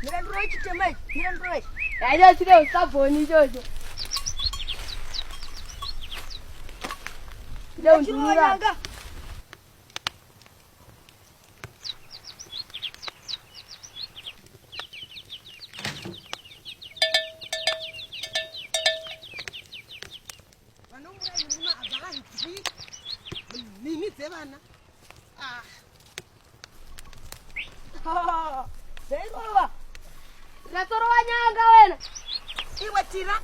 Mira ndiro chitema ichi. Mira ndiro ichi. Yaida chine usabhoni ichocho. Chine undurura. Mimi dzevana. Ah. Zvairova. Ratorova nyanga wena. Iwe tira.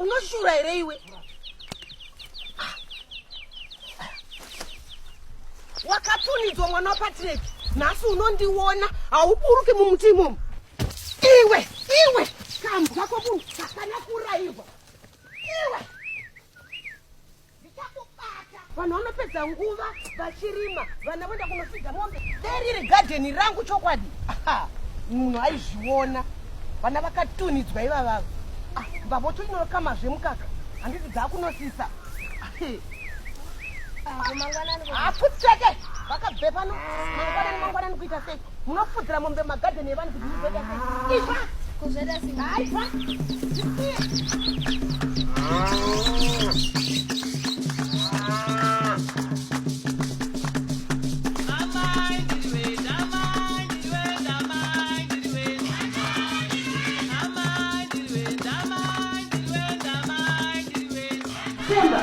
Unoshura here iwe? Wakatunidzwa mwana waPatrick. Nhasi unondiona hauburuki mumuti imomo. Iwe, iwe, kambwa komunhu kakana kurairwa. Iwe. Ndichakubata. Vanhu vanopedza nguva vachirima, vana voenda kunofidza mombe. Dai riri gadheni rangu chokwadi. Munhu aizviona. Vana vakatunidzwa ivavava. Ah, mbavha toinokamazve mukaka. Handiti dzakunosisa. Hafutseke vakabve pano mangwanani mangwanani kuita sei munofudzira mombe magadheni evanhu kuti muzoita sei ipa haipa Themba,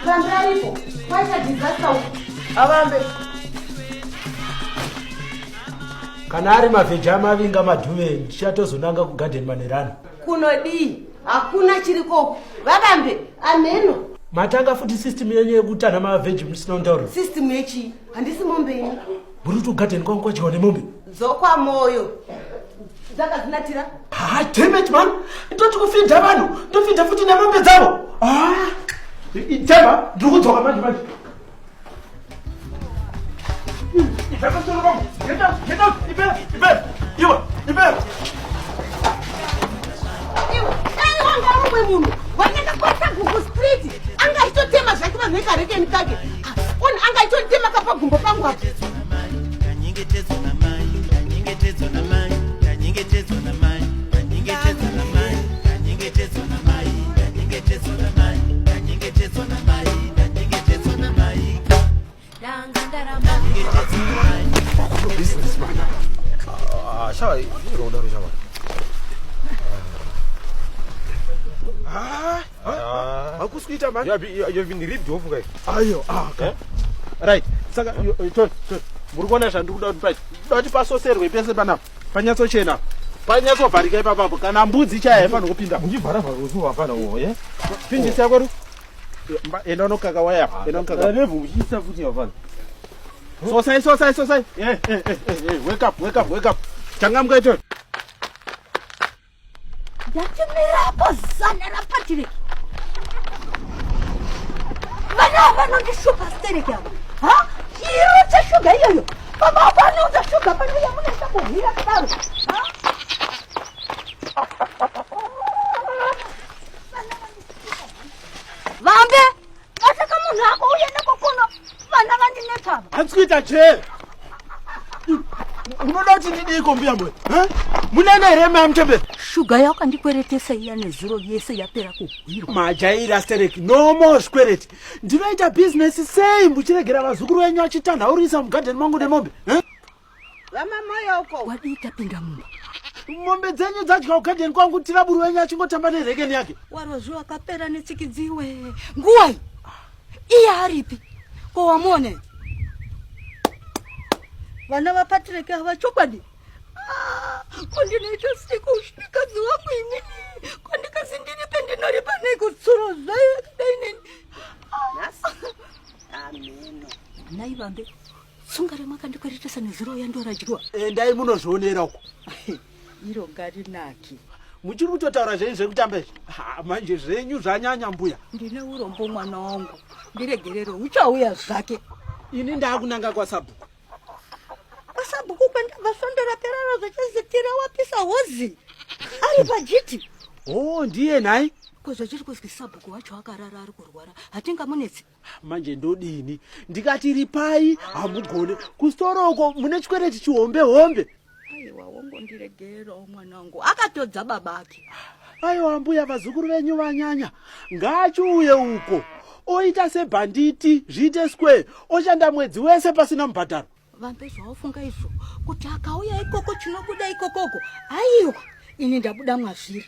vambe aripo, kwaita disaster uku. Avambe. Kana ari mavheji amavinga madhuve ndichatozonanga kugarden manerano. Kunodii? Hakuna chiriko uku. Vavambe, ameno. Matanga futi system yenyu yekutanha mavheji musina kutaura. System yechii? Handisi mombe ini. Muri kuti kugarden kwangu kwadyiwa nemombe? Dzokwa moyo. Dzakazinatira. Ah, damn it man. Ndoti kufidha vanhu, ndofidha futi nemombe dzavo. Ah. Themba, ndiri kudzoka manje manje. Ibva pamusoro pangu. Get out, get out. Ipe, ipe. Iwe, ipe. Iwe, dai wanga umwe munhu wanyanga kwaSabhuku Street anga achitotema zvake vanhu vekarekeni kake. Ah, ona anga achitotema kapagumbo pangu apa. Ndanyengetedzwa namai, ndanyengetedzwa namai, ndanyengetedzwa namai, ndanyengetedzwa namai, ndanyengetedzwa namai, ndanyengetedzwa namai, ndanyengetedzwa namai, ndanyengetedzwa namai, ndanyengetedzwa namai. Business man. Ah, shawa, iro shawa. Ah, Ah. hakusi kuita man. You have been ripped off, guys. Ayo, ah, Eh? Right. Saka Tony, Tony. Muri kuona zvandiri kuda kuti paita. Kuda kuti pasoserwe pese panapa. Panyatsochena. Panyatsovharika ipapapo kana mbudzi chaya haifaniri kupinda. Muchivhara vhara usiku hapana uwo, eh? Pinjisi yako ru. Enda unokaka waya. Enda unokaka. Revu uchiisa futi hapana. Sosai, sosai, sosai. Eh, eh, eh, eh, eh, wake up, wake up, wake up. Changamuka Tony. Ndatimirapo zana raPatrick. Vana vanondishupa stereki ava. Ha? Chiro cheshuga iyoyo. Baba vanounza shuga pano yamunoita kuhwira kudaro. Ha? Vambe, vasaka munhu ako uye nako kuno. Vana vandinetsa ava. Handisi kuita che. Unoda kuti ndidiko mbuya mboya? Eh? Munene here mai Mutembere? Shuga yakandikweretesa iya nezuro yese yapera kuhwirwa. Majaira stereki, no more zvikwereti. Ndinoita bhizinesi sei muchiregera vazukuru venyu vachitanhaurisa mugadheni mangu nemombe? Eh? Vamamoyo uko. Wadii tapinda mumba? Mombe dzenyu dzadya kugadheni kwangu tiraburu wenyu achingotamba nerekeni yake. Warozvi wakapera netsikidziwe. Nguwai? Iye aripi? Ko wamuone? Vana vaPatrick ava chokwadi. Ah, ko ndinoita sei kushikadzi wangu inini? Ko ndikazi ndiripe ndinoripa nei kutsuro zvayo yakadai neni? Nhasi. Ameno. Nhai vambe, tsunga ramakandikweretesa nezuro yandoradyiwa. Endai munozvionera uko. Iro ngarinaki. Muchiri kutotaura zvenyu zvekutamba izvi. Ha, manje zvenyu zvanyanya mbuya. Ndine urombo mwana wangu. Ndiregerere uchauya zvake. Ini ndaakunanga kwasabhuku. Kwasabhuku kwandabva svondo rapera zvachizitira wapisa hozi. Ari pajiti. Oh, ndiye nhai. Ko zvachiri kuzwi sabhuku wacho akarara ari kurwara. Hatingamunetsi. Manje ndodini? Ndikati ripai hamugone. Kusitoro uko mune chikwereti chihombe hombe. Aiwa, wongondiregerawo mwana wangu, akatodza baba ake. Aiwa mbuya, vazukuru venyu vanyanya. Ngaachiuye uko oita sebhanditi, zviite square, oshanda mwedzi wese pasina mubhadharo. Vambe, zvawafunga izvo kuti akauya ikoko chinobuda ikokoko? Aiwa, ini ndabuda mwazviri.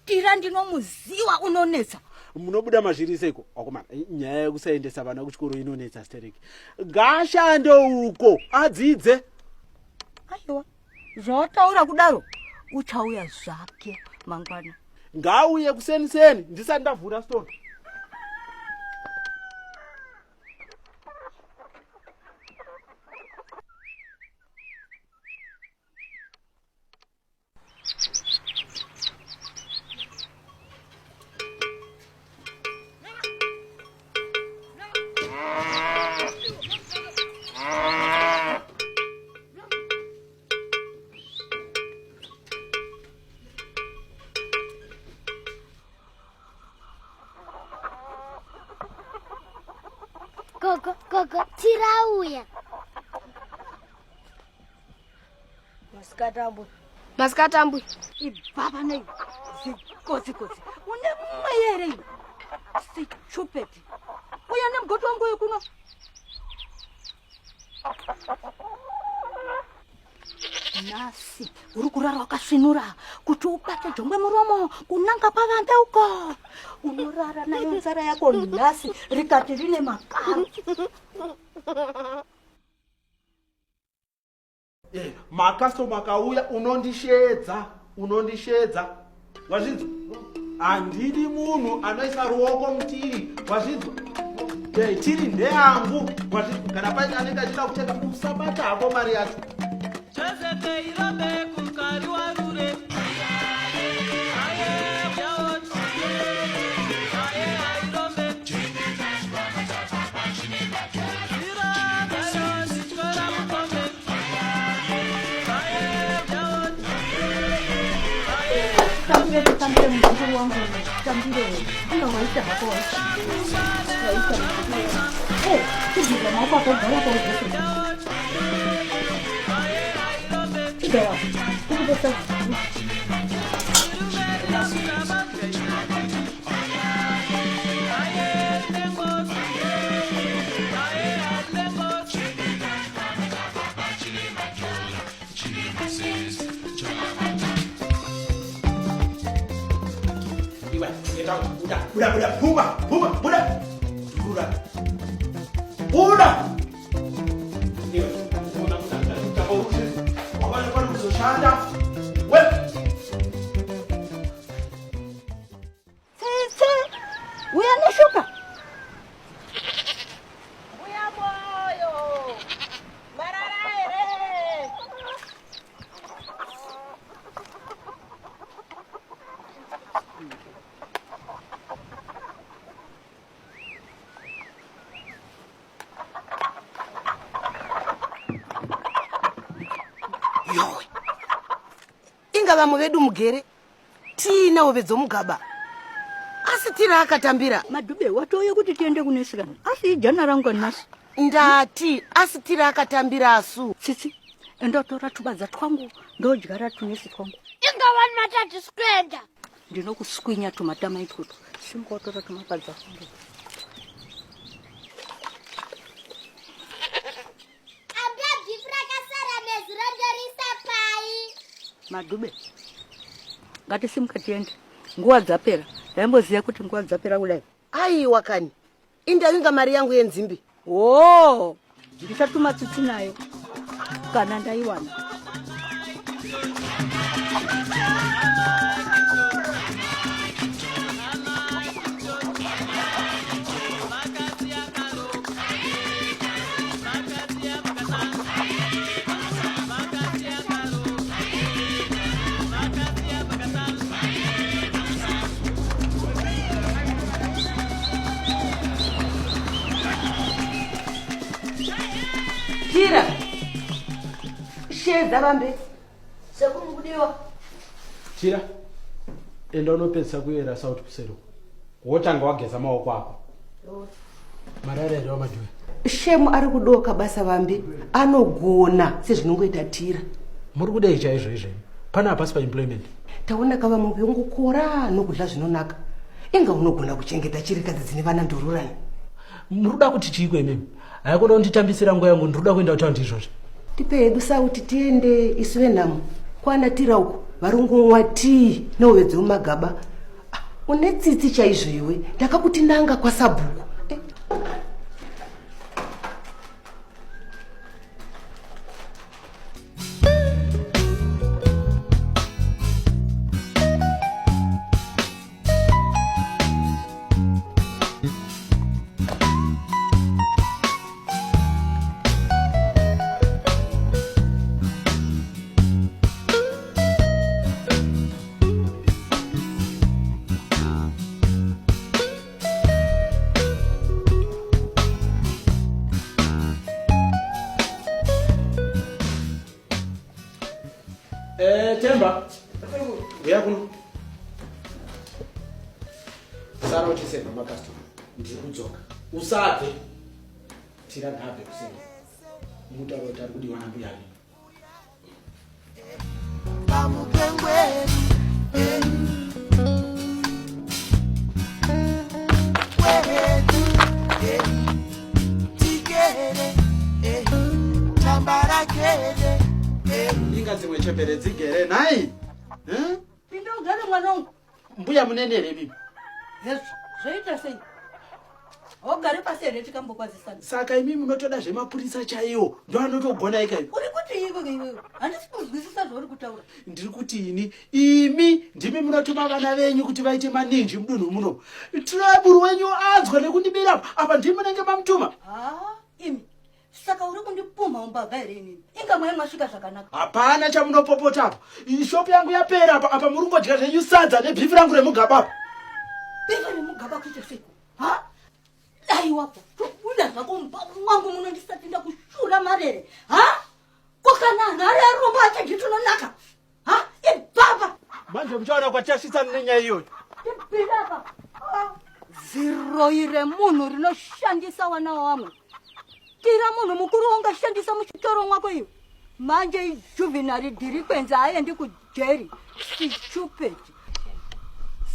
Tira ndinomuziwa, unonetsa. Munobuda mazviri seiko wakomana? Nyaya yekusaendesa vana kuchikoro inonetsa stereki. Ngaashande uko adzidze. Aiwa, zvawataura kudaro, uchauya zvake mangwana. Ngauye kuseni seni ndisati ndavhura store. Gogo, gogo, tirauya. Masikati ambuya. Masikati ambuya. Ibva panei, zikotsikosi, une mweya here iwe? Sichupeti, uya nemugoti wangu uyu kuno. Nhasi uri kurara wakasvinura kuti ubate jongwe muromo kunanga pavambe uko. Unorara nayo nzara yako nhasi, rikati rine makaro. Makastoma akauya unondishedza, unondishedza, wazvinzwa? Handidi munhu anoisa ruoko mutiri, wazvinzwa? Tiri ndeyangu, wazvinzwa? Kana paine anenge achida kutenga, usabata hako mari yacho. Tambire, tambire muzukuru wangu, tambire. Inga waita hako, waita, waita. Chigeza maoko ako, gara paugese. Chigara ukupesa. Iwe, get out. Buda, buda, buda, puma, puma, buda. Buda. Buda. Iwe, una mutaka, wabana pano kuzoshanda. We. Tsitsi, uya neshuka. Mbuya Moyo, marara here? Yowe, inga vamwe vedu mugere tiine hove dzomugaba, asi tiri akatambira. Madhube, watouya kuti tiende kunesikana, asi ijana rangu nhasi. Ndati asi tiri akatambira asu. Tsitsi, endotora tubadza twangu, ndodyara tunesi twangu. Inga wani matati sikuenda. Ndinokuswinya tumatama itwotwo. Simuka watora tumapadza twangu. Ambuya, bhifu rakasara nezuro ndorisa pai? Madhube, ngatisimuka tiende, nguva dzapera. Ndaimboziva kuti nguva dzapera kudai. Aiwa kani, indavinga mari yangu yenzimbi. O, ndichatuma tsitsi nayo kana ndaiwana. Tira, shedza vambe. Sekuru, mukudiwa. Tira, enda unopedzisa kuyera sauti kuseri uko. Wotanga wageza maoko ako. Marara here wamadhuwe? Shemu ari kudoka basa vambe, anogona sezvinongoita Tira. Muri kudei chaizvo izvo imi? Pana hapasi paemployment. Taona ka vamwe vongokora nokudla zvinonaka. Inga unogona kuchengeta chirikadzi dzine vana ndururani. Muri kuda kuti chiiko imimi? Haikona kunditambisira nguva yangu, ndiri kuda kuenda kutaundi izvozvi. Tipe hedu sauti tiende isu venhamo. Kwana tira uko vari kungomwa tii nehove dzemumagaba. Ah, une tsitsi chaizvo iwe. Ndakakuti nanga kwasabhuku. Eh. Eh, Temba. Uya kuno. Sara uchiseva makastoma. Ndiri kudzoka. Usabve. Tira ngabve kuseni. Mutauro kuti ari kudiwa nambuya. Inga dzimwe chembere dzigere nhai. Eh? Pinda ugare mwana wangu. Mbuya munene here mimi? Hezvo, zvoita sei? Haugari pasi here tikambokwazisana? Saka imi munotoda zvemapurisa chaiwo ndo anotogona ika Uri kuti iwe iwe? Handisi kunzwisisa zvauri kutaura. Ndiri kuti ini imi ndimi munotuma vana venyu kuti vaite maninji mudunhu muno. Traburu wenyu anzwa nekundibira apa ndimi munenge mamutuma. Ah, imi saka uri kundipumha umbavha here inini inga mwai mwasvika zvakanaka hapana chamunopopota apa ishopu yangu yapera apa apa muri kungodya zvenyu sadza nebhifi rangu remugaba apa bifi remugaba kuita seiko ha dai wapo tobuda zvako mumba mwangu muno ndisati ndakushura marere ha ko kana anhu ari arombo achadyi tunonaka ha ibaba manje muchaona kwatichasvitsana nenyaya iyoyo ibaba ah, ziroyi remunhu rinoshandisa wana wamwe tira munhu mukuru wangashandisa muchitoro mwako iwe manje ijuvenari dhirikwenzi haaendi kujeri chichupeti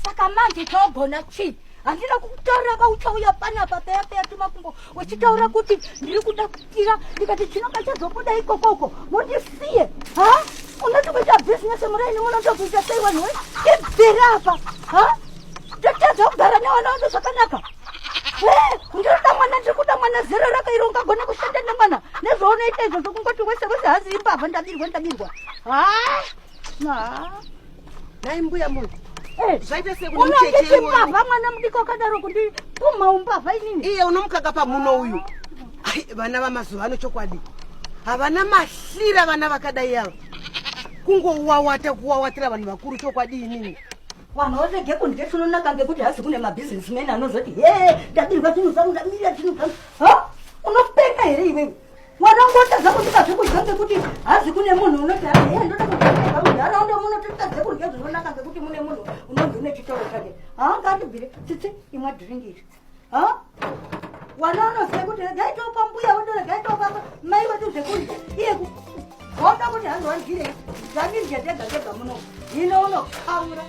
saka manje chaogona chii handina kukutaurira ka uchauya panapa peya peya tumakumbo uchitaura kuti ndiri kuda kutira ndikati chinonga chazobuda ikokoko mundisiye ha unoti kuita bhizinesi muraini munotokuita sei vanhu we ibvira apa ha totadza kugara nevana vangu zvakanaka ndinoda mwana ndiri kuda mwana zera rako iro ungagona kushanda nemwana nezvaunoita izvozvo kungoti wese wese hazi imbavha ndabirwa ndabirwa ha Nhai mbuya munhu. Eh, Zvaita sei kune mucheche unonditi iwoyu? mbavha mwana mudiki wakadaro kundipumha umbavha inini Iye unomukaka pamuno uyu. Ai, vana vamazuva ano chokwadi. Havana mahlira vana vakadai ava. Kungowawata kuwawatira vanhu vakuru chokwadi inini. Vanhu varege kundya chinonaka ngekuti hazi kune mabusinessmen anozoti he ndabirwa zvinhu zvangu ndabirwa zvinhu zvangu. Ha? Unopenga here iwewe? Mwana wangu watadza kundipa zvekudya ngekuti hazi kune munhu unoti hazi he ndoda kudya munharaunda muno totadze kudya zvinonaka ngekuti mune munhu unonzi une chitoro chake. Ha ngandibvire tsitsi imwa dhiringi iri. Ha? Wana unoziva kuti regai topa mbuya wedu regai topa mai wedu zvekudya iye waoda kuti hanzi wandyirei zvandidya tega tega muno hino unokaura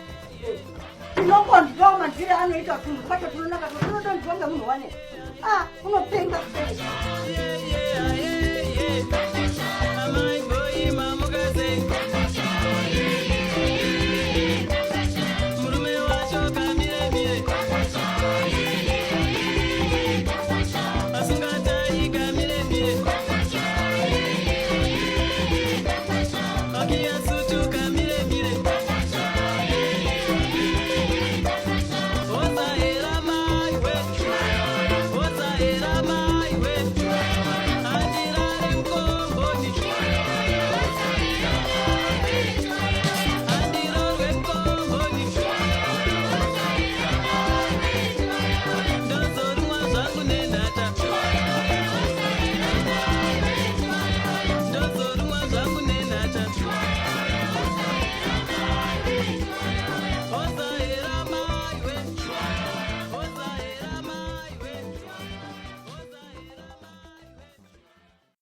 tinongondyawo madyire anoita tunhu kwacho tunonaka tunotondyiwa ngemunhu wane ah unopenga